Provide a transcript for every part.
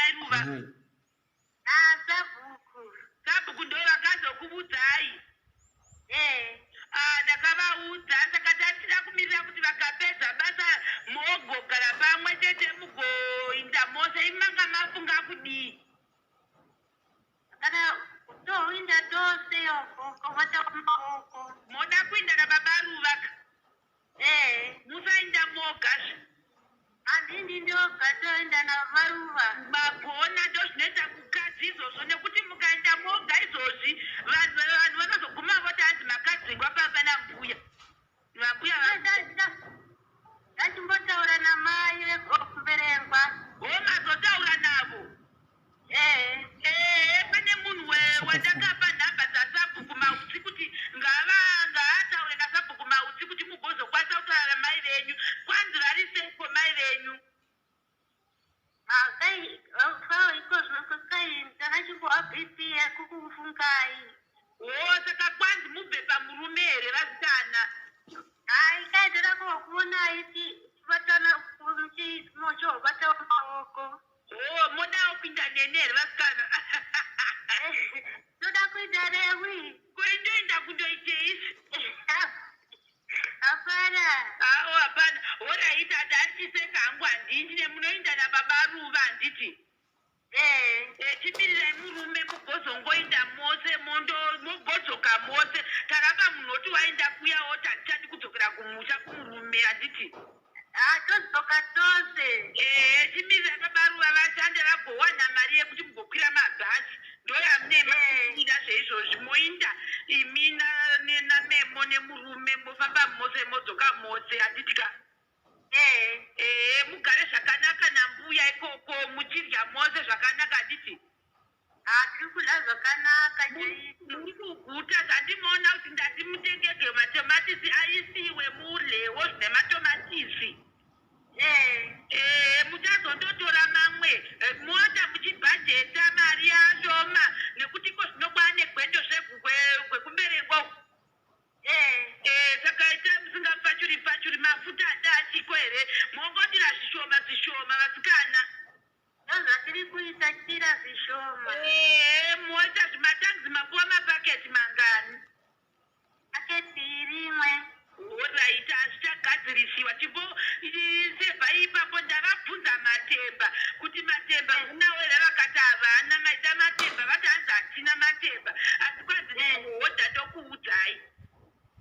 namai Ruva? Ah, sabhuku. Sabhuku ndo vakazokuudzai? Eh. Ah, ndakavaudza saka tatida kumirira kuti vakapedza basa mogogara pamwe chete mugoinda mose. Imi manga mafunga kudii? Kana toinda tose kobata maoko. Moda kuinda nababa Ruva ka? Eh. Musainda moga zve. Handindi ndoga, toenda navaruva. Magona, ndozvinoita kukadzi izvozvo, nekuti mukaenda moga izvozvi vanhu vanozoguma voti hanzi makadzingwa pamba nambuya, vambuya. Ndachimbotaura namai vekumberengwa. Ho, mazotaura navo? Eh. Ehe, pane munhu wandakapa nhamba dzasabhuku Mautsi kuti ngava ngaataure nasabhuku Mautsi kuti mugozokwanisa kutaura namai venyu. Kwanzi vari seiko mai venyu? Kai iko zvino kai ndakachimbowa BP yekukufungai. Ho, saka kwanzi mubve pamurume here, vasikana? Hai, kai ndoda kuonai tibatana mochobata maoko. Ho, modawo kuinda nene here, vasikana? Toda kuita rewi. Koindoenda kundoitei? Hapana. Awo, hapana. Alright, ati andichiseka hangu, handindi nemunoinda nababa Ruva, handiti? Eh. Chimirirai murume mugozongoinda mose, mondo mogodzoka mose. Taramba munhu oti waenda kuya oti handichadi kudzokera kumusha kumurume, handiti? Todzoka tose. Ehe, chimirirai baba Ruva vashande vagowana mari yekuti mugokwira mabhasi, ndoyamunemaida zveizvozvi. Moinda imi namemo nemurume, mofamba mose, modzoka mose, handiti ka? Eh. Ehe, mugare zvakanaka nambuya ikoko, muchidya mose zvakanaka, handiti? Tiri kudya zvakanaka chaizvo. Muri kuguta. Zvandimoona kuti ndati mutengege matomatisi aisiwe, muryewo zvine matomatisi. Eh. Ehe, muchazondotora mamwe. Mota muchibhajeta mari yashoma, nekuti iko zvino kwaane gwendo zvekumberengwa. Eh. Saka ita musingapfachuri pfachuri mafuta ada achiko here, mongodira zvishoma zvishoma, vasikana. Ndozvatiri kuita, chira zvishoma. Ehe, moita zvimatangi mapuwa mapaketi mangani? Paketi rimwe. Alright, hazvichagadzirisiwa. Chimbo sevha ipapo. Ndavabvunza matemba kuti matemba munawo here, vakati havana. Maita matemba, vati hanzi hatina matemba, asi kwanzi ndikahodha ndokuudzai.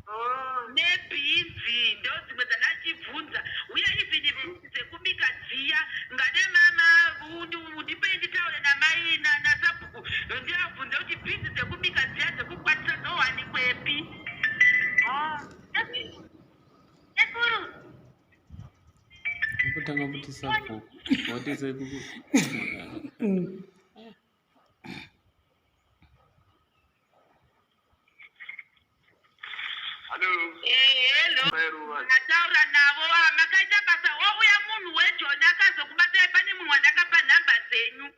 Oh. Nebhinzi ndo dzimwe dzandachibvunza, uye even bhinzi dzekubika dziya ngade mama undipei nditaure namai nasabhuku ndivabvunze kuti bhinzi dzekubika dziya dzekukwatisa dzowanikwepi. Oh. Sekuru. Kutanga kuti sabhuku watese kuku. Hello. Hello. Mai Ruva. Ndataura navo. Ah, makaita basa. Wouya munhu wejoni akazokubatai? Pane munhu wandakapa nhamba dzenyu.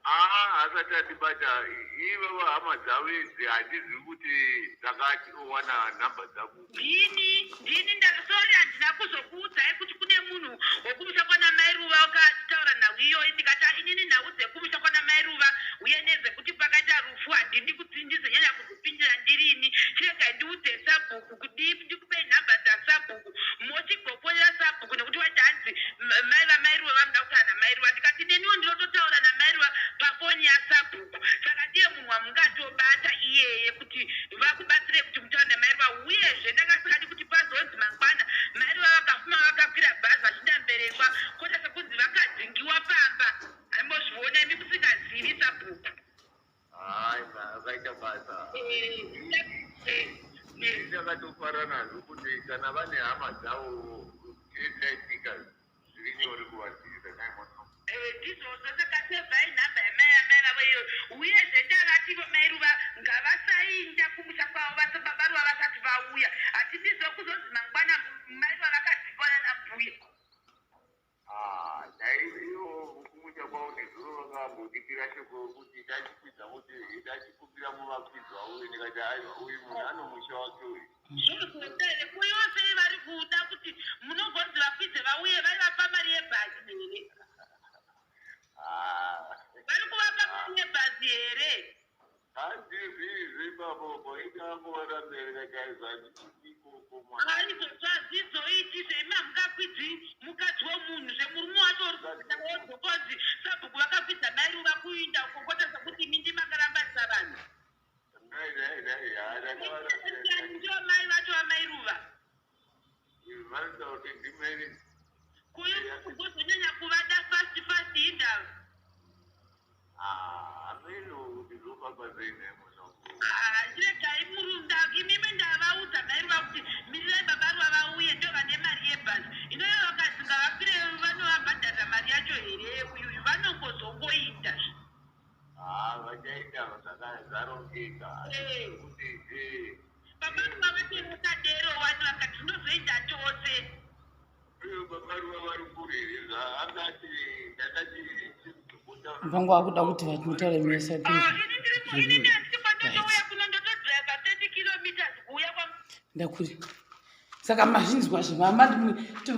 Ah, asati atibata. Ivo hama dzavo idzi handizivi kuti dzakatiwana nhamba dzako. Ndini sorry, handina kuzokuudzai kuti kune munhu wekumusha kwana mai Ruva wakachitaura nhau iyoyi. Ndikati, "Ah, inini nhau dzekumusha kwana mai Ruva uye nezekuti pakaita rufu handidi kuti ndizonyanya kuzopindira ndirini. Chiregai ndiudze sabhuku kuti ndikupei nhamba dzasabhuku, mochigofonera sabhuku, nekuti waiti hanzi mai vamai Ruva vanoda kutaura namai Ruva." Ndikati neniwo ndinototaura namai Ruva pafoni yasabhuku, saka ndiye munhu wamungatobata iyeye kuti vakubatsire kuti mutaure namai Ruva. Uyezve ndakasingadi kuti pazonzi mangwana mai Ruva vakafuma vakakwira bhazi vachienda Mberengwa, kwete sekunzi vakadzingiwa pamba. Haimbozviona imi musingazivi sabhuku. Hayi, akaita basa. Ndakatofara nazvo kuti kana vane hama dzavo zvaitika zviri nyore kuvadzivisa naimono. Ndizvozvo, saka sevhai nhamba yamai amai vavo iyoyo. Uyezve ndavativo mai Ruva ngavasainda kumusha kwavo baba Ruva vasati vauya. Hatidizvo kuzonzi mangwana mai Ruva vakadzingwa nambuya. Ivo kumusha kwavo nezuro vakambondipira shoko kuti ndachikwidza kuti ndachikumbira muvakwidzi vauye, ndikati aiwa, uyu munhu anomusha wake uyu. Zvozvotere kuyose vari kuda kuti munogonzi vakwidze vauye, vaivapa mari yebhazi here? Aizozvazizoiti zveimi hamungakwidzi mukadzi wemunhu zvemurume wacho uri kuodzokozi sabhuku vakakwidza mai ruva kuinda uko kwete sekuti imi ndimakarambanisa vanhu. Ndiyo mai vacho vamai ruva. Kuyu kuzonyanya kuvada fast fast indava. Chiregai murunda imimi ndavaudza mai ruva kuti mirirai baba ruva vauye ndo vane mari yebhazi inoyo vakati ngavakwire vanovabhadharira mari yacho here uyuyu vanongozongoita. Vachaita zvakarongeka. Baba ruva vatomusadero wani vakati tinozoenda tose. Baba ruva vari kure here angati ndakati Mpango wakuda kuti vamutaure mese. Ini ndanditi kwandotouya kuno ndotodriva 30 kilometers kuuya kwa Ndakuri. Saka mazvinzwa zvemama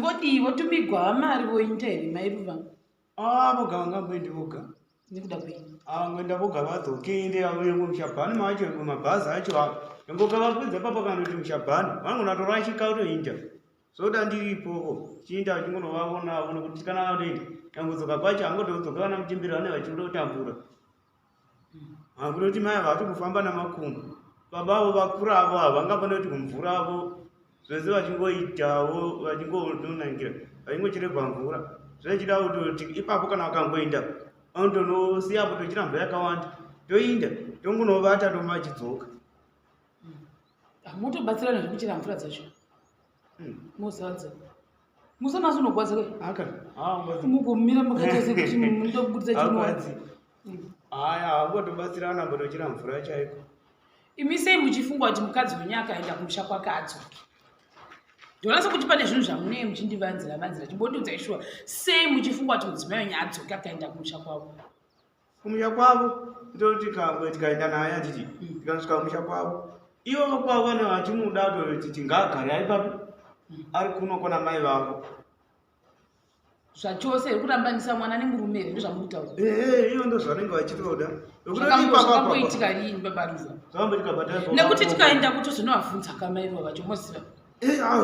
vodii votumigwa mari voinda here mai Ruva? Ah, voga vangamboendi voga. Nekuda kwei? Ah, ngoenda voga vadzoke ende mushabhani macho mabhazi acho ngoga vakwidza papa kana kuti mushabhani vanogona torashika kutoinda. Zvoda ndiripopo chiinda chingonovaonavo nekuti kana vatoenda kangudzoka kwacho angotodzoka vana muchimbiri vane vachikuda kutambura. Hakutoti mai vati kufamba namakumbo. Baba avo vakura avo havangafani kuti kumvura avo zvese vachingoitawo vachingononangira vachingocheregwa mvura zvechida kutoti ipapo kana vakangoenda vanotonosiyapo tochira mvura yakawanda toinda tongonovata tomachidzoka. Motobatsirana zvekuchera mvura dzacho. Mozadza. Musana unogwadza ke? Aka. Mugomira makaita sekuti munoda kubudisa chinhu. Aya, hangotobatsirana mbotochera mvura chaiko. Imi sei muchifunga kuti mukadzi wenyu akaenda kumusha kwake adzoke? Ndinoona sekuti pane zvinhu zvamunee muchindivanzira vanzira chimbondiudzai shuwa sei muchifunga kuti mudzimai wenyu adzoke akaenda kumusha kwavo? Kumusha kwavo ndoti kangwe tikaenda naye handiti tikasvika kumusha kwavo ivo kwavo vane vachimuda kutoti tingaagare ari papi ari kuno kwana mai vavo zvachose here kurambanisa mwana nemurume here ndozvamuri kutaura? Ehe, iyo ndozvanenge vachitoda. Zvakamboitika riini baba Ruva? Zvakamboitika baba. Nekuti tikaenda kutozonovabvunza kamai Ruva vacho moziva.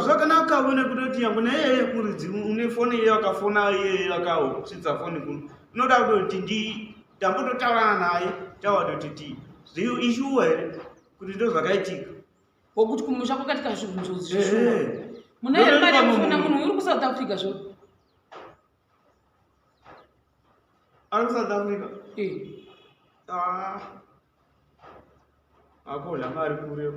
Zvakanaka vone kutoti yangu naiye muridzi une foni iye akafona iye akasvitsa foni kuno unoda kutoti ndi ndambototaurana naye taura kutoti ti ishuwa here kuti ndozvakaitika. Wokuti kumusha kwakaitika zvinhu zvishuwa. Mune here mari yekufona munhu uri kuSouth Africa zvo? Ari kuSouth Africa? Akodya mari kure.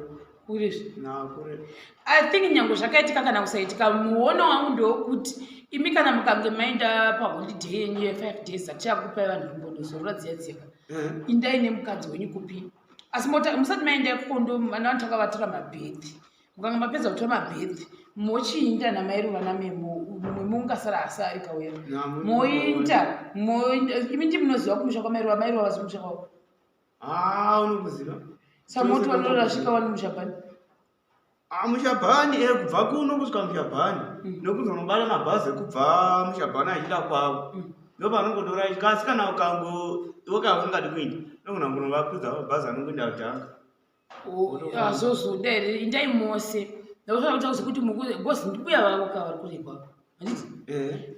Kure. Na kure. I think nyange zvakaitika kana kusaitika muono wangu ndewokuti imi kana mukange maenda paholiday yenyu ye5 days atichakupai vanhu kumbondozorora dziya dziyaka. Indai nemukadzi wenyu kupi? Asi musati maenda ikoko ndo vana vanotanga vatora mabhedhi. Mukanga mapedza kutora mabhedhi mochiinda namai Ruva naMemo mumwe ungasara asari kauya. Moinda moinda imi ndimi munoziva kumusha kwamai Ruva, mai Ruva vazi kumusha kwavo. Ah, unokuziva. Samoti vanorashika wani mushabhani. Ah, mushabhani kubva kuno kusvika mushabhani. Nokuzonobata mabhazi ekubva mushabhani achienda kwavo. Ndopanongotora asi kana ukango iwe ungadi kuinda unogona kunovakwidza mabhazi anongoenda kutanga. Azozoda here indai mose. Ndakufanira kutaura kuti because ndimbuya vavo ka vari kuregwa. Handiti?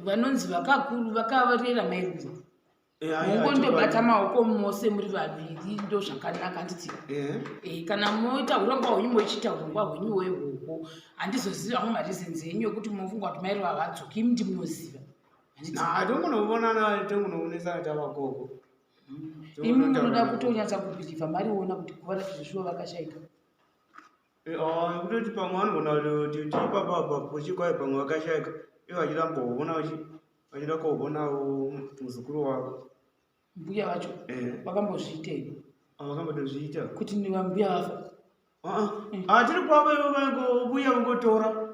Vanonzi vakakuru vakarera mai Ruva. Mungondobata maoko mose muri vaviri ndo zvakanaka handiti? Kana moita urongwa hwenyu mochiita urongwa hwenyu hwehoko handizozivi amwe mareasons enyu ekuti munofunga kuti mai Ruva havadzoki imi ndimunoziva. Handiti? Tongonoonana tongonoonesana tavakoko. Imi munoda kutonyatsa kubhilivha mariona kuti guva racho zveshuwa vakashaika. Kutoti pamwe vanogona kuti ipapa apa pochikwai pamwe vakashaika ivo vachida kumboona vachida kuonawo muzukuru wavo. Mbuya vacho vakambozviitei? Vakambotozviita. Kuti mbuya vafa? Tiri kwavo ivo vangobuya vongotora.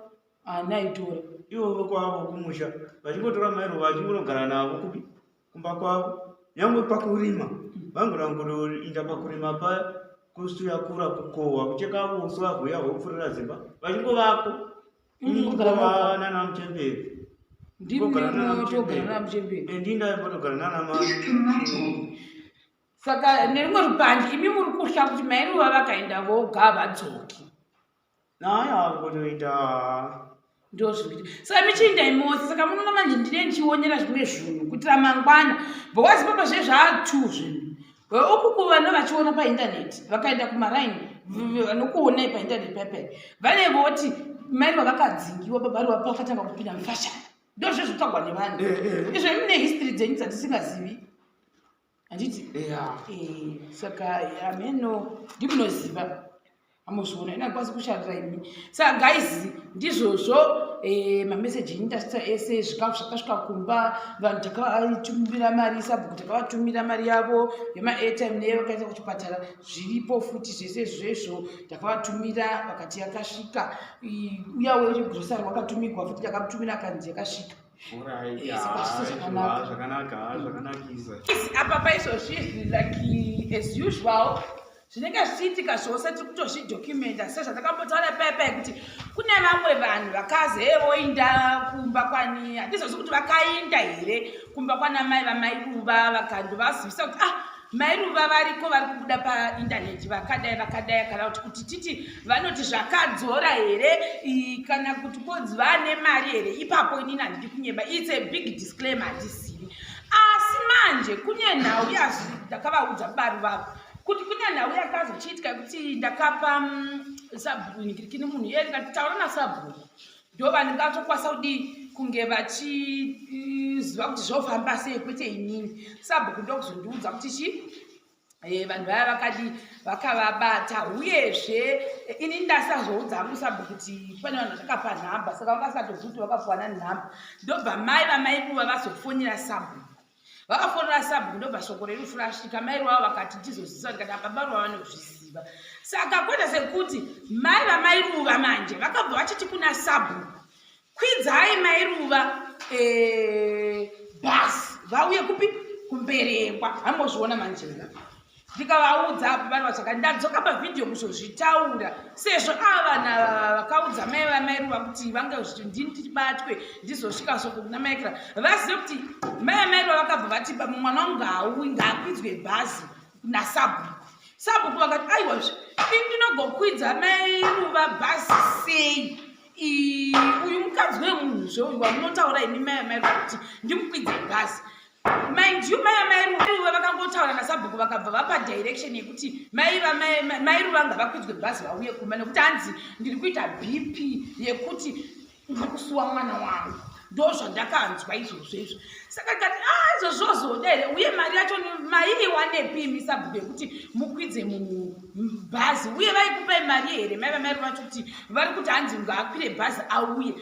Ana aitora. Ivo kwavo kumusha vachingotora mai Ruva vachingonogara navo kupi kumba kwavo. Nyangwe pakurima vangona kungoinda pakurima paya kusuyakura kukohwa kucheka uswa hweya hwekupfurira dzimba vachingovako. Kugara nana muchembere. Ndimi munotogara nana muchembere. Ndini ndaimbotogarana nana mai. Saka nerimwe rupandi imi muri kuhla kuti mairuva vakaenda voga havadzoki. Naya kutoita. Ndozvikuita. Saka michiindai mose, saka munoona manje ndine ndichionera zvimwe zvinhu kuitira mangwana because papa zve zvaatu zvinhu. Uku kuvana vachiona paindaneti vakaenda kumaraini vanokuonai paindaneti paipai vane voti mai vakadzingiwa baba ruva pakatanga kupinda mufashani. Ndozve zvitsvagwa nevanhu. Izvo mune history dzenyu dzatisingazivi. Handiti? Saka ameno ndimunoziva. Amuzviona ina kwasi kushandira imi. Saka guys ndizvozvo mameseji enyu ndasvitsa ese, zvikafu zvakasvika kumba, vanhu takavatumira mari, sabhuku takavatumira mari yavo yema-airtime neye vakaenda kuchipatara, zviripo futi zvese izvozvo takavatumira vakati yakasvika. Uya wegrosari wakatumigwa futi takamutumira akanzi yakasvika. Zvakanaka, zvakanakisa. Apa paizvozvizvi like as usual zvinenge zvichiitika zvose tiri kutozvidhokimenda sezvatakambotaura paya paya kuti kune vamwe vanhu vakazi voinda kumba kwani, handizozi kuti vakainda here kumba kwana mai vamairuva vakandovazivisa kuti ah mairuva variko vari kubuda paindaneti vakadai vakadai, kana kuti titi vanoti zvakadzora here kana kuti konzi vane mari here. Ipapo inini handidi kunyeba, it's a big disclaimer, handizivi. Asi manje kune nhau ndakavaudza bari vavo kuti kune nhau yakazochiitika kuti ndakapa sabhuku nikirikini munhu iye ndikati taura nasabhuku ndo vanongatokwanisa kudii kunge vachiziva kuti zvofamba sei kwete inini. Sabhuku ndokuzondiudza kuti chi vanhu vaya vakadi vakavabata. Uyezve ini ndasazoudza hangu sabhuku kuti pane vanhu vatakapa nhamba, saka vangasatozivi kuti vakapuwa nani nhamba. Ndobva mai vamairuva vazofonera sabhuku, vakafonera sabhuku ndobva shoko rerufu rasvika. Mai ruvavo vakati ndizozviziva, ndikati baba ruva vanozviziva. Saka kwete sekuti mai vamairuva manje vakabva vachiti kuna sabhuku kwidzai mairuva bhasi vauye kupi kumberengwa. Hambozviona manje ndikavaudza apo vari vatsvaka, ndadzoka pavhidhiyo kuzozvitaura sezvo ava vanhu ava vakaudza mai vamairuva kuti vange ndini tibatwe ndizosvika soko kuna maikira vazive kuti mai vamairuva vakabva vati mwana wangu ngaauyi ngaakwidzwe bhazi nasabhuku. Sabhuku vakati aiwazve ini ndinogokwidza mairuva bhazi sei, uyu mukadzi wemunhu uyu wamunotaura imi mai vamairuva kuti ndimukwidze bhazi. Mind you mai vamairuva vakangotaura nasabhuku vakabva vapa direction yekuti mairuva ngavakwidzwe bhazi vauye kumba nekuti hanzi ndiri kuita BP yekuti ndiri kusuwa mwana wangu. Ndo zvandakanzwa izvozvo izvo. Saka ndikati izvozvo zvoda here, uye mari yacho maiiwanepi imi sabhuku yekuti mukwidze mubhazi, uye vaikupai mari here mai vamairuva vacho kuti vari kuti hanzi ngaakwire bhazi auye.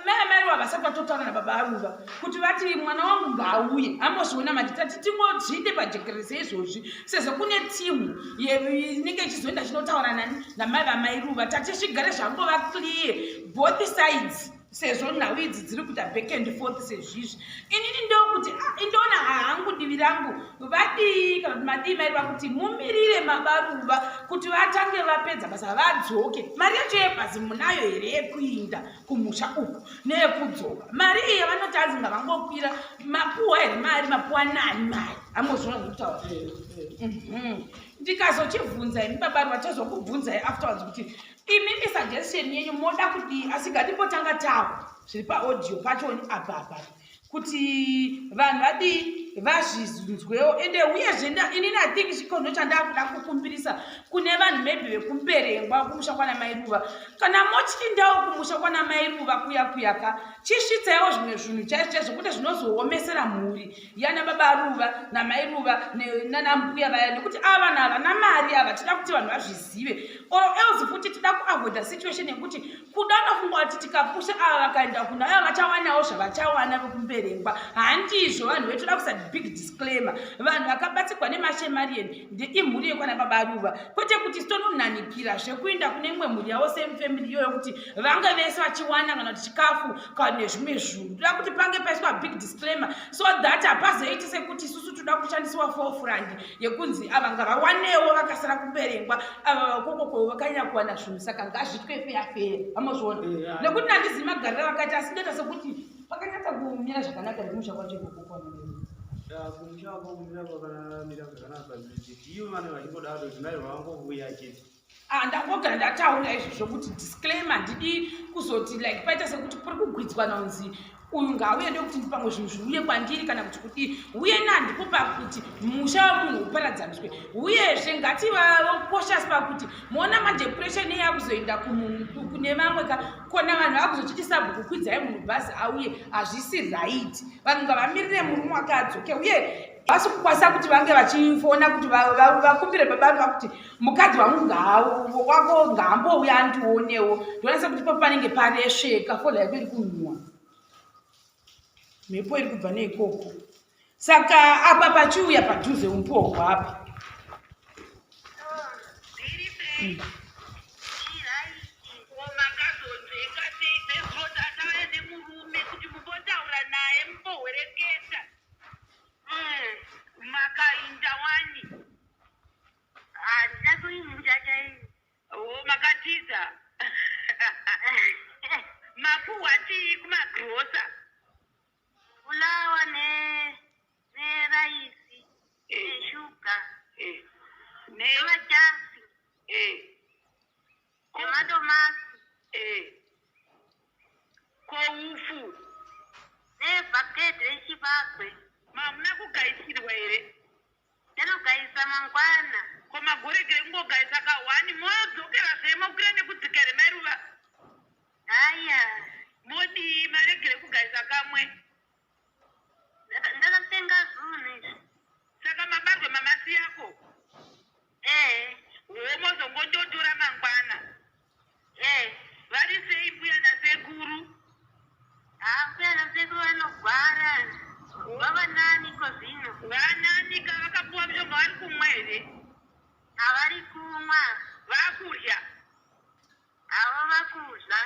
Mai vamairuva vasati vatotaura nababa aruva kuti vati mwana wangu ngaauye. Ambozviona manje tati tingozviite pajekerere seizvozvi sezvo kune timu inenge ichizoenda chinotaura nani namai vamairuva, tati zvigare zvangova clear both sides sezvo nhau idzi dziri kuita back and forth sezvizvi. Inini ndokuti indoona hangu divi rangu vadii kana kuti madii mairuva kuti mumirire mabaruva kuti vatange vapedza basa vadzoke. Mari yacho yebhazi munayo here yekuinda kumusha uku neyekudzoka? Mari iyi yavanoti hanzi ngavangokwira mapuwa here mari mapuwa nani mari ambozviona zvekutaura. Ndikazochibvunza imi babaruva tozokubvunzai afterwards kuti imimi suggestion yenyu moda kudii, asi ngatimbotanga tawo zviri paaudio pacho apa apa kuti vanhu vadii vazvizwewo. Ende uyezve inini I think chikono chandakuda kukumbirisa kune vanhu maybe vekumberengwa kumusha kwana mairuva, kana motyindawo kumusha kwana mairuva kuya kuyaka chisvitsaiwo zvimwe zvinhu chaizvo chaizvo kwete zvinozoomesera mhuri yana baba ruva namairuva nanambuya vaya, nekuti ava vanhu havana mari ava. Tida kuti vanhu vazvizive or else futi tida kuavoida situation yekuti kuda unofunga kuti tikapusha ava vakaenda kuna ava vachawanawo zvavachawana vekumberengwa. Handizvo vanhu vetoda kusa big disclaimer, vanhu vakabatsirwa nemashemarian ndeimhuri yekwana baba ruva, kwete kuti sitononhanikira zvekuenda kune imwe mhuri yavo same family iyoyo kuti vange vese vachiwana kana kuti chikafu kana nezvimwe zvinhu. Toda kuti pange paiswa big disclaimer so that hapazoiti sekuti isusu toda kushandisiwa forefront yekunzi ava ngavawanewo vakasara kumberengwa ava vakokoko vakanyanya kuwana zvinhu, saka ngazviitwe feya feya. Amozviona nekuti nandizivi magariro vakaita, asi ndoita sekuti pakanyatsa kumira zvakanaka nekumusha kwacho ikoko. Kumusha wako kumira kwakamira zvakanaka. Ivo vanhu vachingodaro kuti mai vangovuya chete. Ah, ndangogara ndataura izvozvo kuti disclaimer, handidi kuzoti like paita sekuti puri kugwidzwa kunzi uyu ngauye ndokuti pamwe zvinhu zviuye kwandiri kana kuti kudii. Uye nandipo pakuti musha wemunhu uparadzaniswe. Uyezve ngativakoshasi pakuti moona manje pressure inei yakuzoenda kune vamwe ka kona vanhu vakuzochiti sabhuku kwidzai munhu bhazi auye. Hazvisi right. Vanhu ngavamirire murume wake adzoke. Uye vasi kukwanisa kuti vange vachifona kuti vakumbire baba ruva kuti mukadzi wangu wako ngaambouya andionewo. Ndoona sekuti papo panenge paresveka. Fola yako iri kunhuwa, mhepo iri kubva neikoko. Saka apa pachiuya padhuze umpohwo apa. Zviri sei? Makazonzvenga sei nezuro? Tatauya nemurume kuti mumbotaura naye, mumbohwereketa. Makainda wani? Handina kuinda chaizvo. O, makatiza. Mapuhwa tii kumagrosa? Fulawa neraisi neshuga nemachasi nemadomasi. Ko ufu? Nebhaketi rechibagwe. Mamuna kugaisirwa here? Ndinogaisa mangwana. Ko magoregere kungogaisa kahwani, modzokera zve mokwira nekudzika here, mairuva? Haya. Modii maregere kugaisa kamwe? Ndakatenga zvinhu izvi. Saka mabagwe mamasiyako? Ee. Wo mozongondotora mangwana? Ee. Vari sei mbuya nasekuru? Hambuya nasekuru vanogwara, vava nani ko zvino. Vananika, vakapuwa mushonga, vari kumwa here? Havari kumwa. Vakurya? Havo vakudya.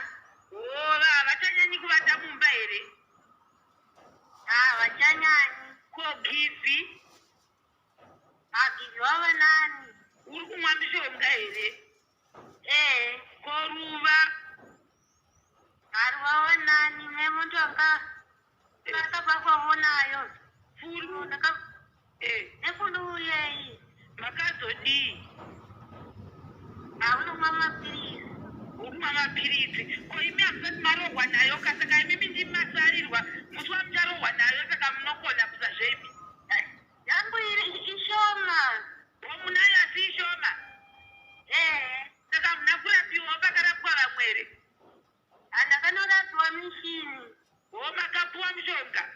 O, havachanyanyi kuvata mumba here? Havachanyanyi. Ko gizi? Hagizi vava nani. Uri kumwa mishonga here? Ee. Ko ruva? Hari vava nani nemuntu anga akabakwawo nayo. Furu? Nefulu yeyi. Makazodii? Haunomwa mapirisi. Uri kumwa mapiritsi. Ko imi hamusati marohwa nayo ka? Saka imimi ndimi masarirwa. Musi wamucharohwa nayo, saka munokolapsa zvemi. Yangu iri ishoma. O, munayo asi ishoma? Ee. Saka hamuna kurapiwa pakarapwa vamwe here? Handakanorapiwa mishini. O, makapuwa mushonga?